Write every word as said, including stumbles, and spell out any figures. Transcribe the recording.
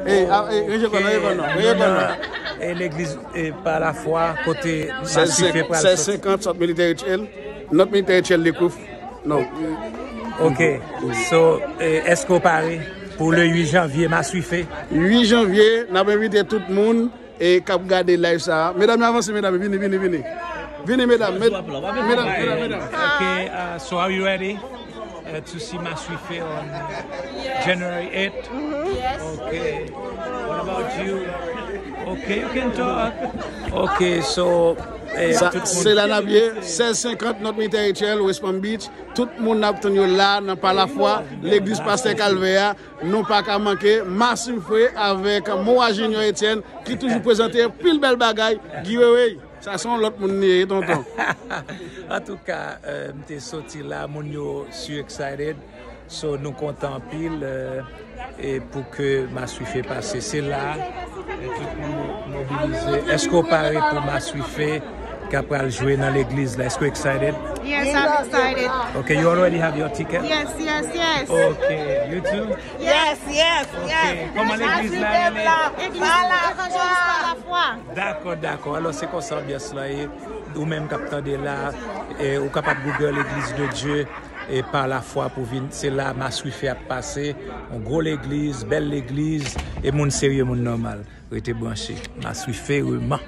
Ey, a, ey, rejè kò non, rejè kò non, rejè kò non. E legliz e pa lafwa kote Maswife pral sòti. Sèz senkant, South Military Trail, North Military Trail, Lake Worth. Non. Ok. So, e, èske w pare pou le uit janvye Maswife? Uit janvye, n ap envite tout moun e k ap gade live sa a. Medam yo avanse, medam, vini, vini, vini. Vini, medam, med-, medam, medam, medam. Okay, uh, so are you ready uh, to see Maswife on January eighth? Yes. Okay. What about you? Okay, you can talk. Okay, so eh, sa, tout moun se la n ap ye, sèz senkant North Military Trail, West Palm Beach. Tout moun n ap tann yo la nan pa lafwa, legliz Pastè Kalvè a. Nou pa ka manke Maswife avèk Moa Junior Etienne ki toujou prezante pil bèl bagay. Giwewey, sa se yon lòt moun li ye, tonton. Antouka, euh, m te soti la, moun yo su excited. So, nou kontan anpil, euh, e pou ke Maswife pase. Se la, e tout moun mobilize. Èske w pare pou Maswife k ap pral jwe nan legliz la? Èske w excited? Yes, I'm excited. Okay, you already have your ticket? Yes, yes, yes. Okay, you too? Yes, yes, yes. Okay, kòman legliz la rele? Evangelist par la foi. Dakò, dakò. Alò, se konsa anbyans la ye. Ou menm k ap tande la, e, ou kapab Google Église de Dieu e pa lafwa pou vin. Se la Maswife ap pase. Yon gwo legliz, bèl legliz, e moun serye, moun nòmal. Rete branche. Maswife reman.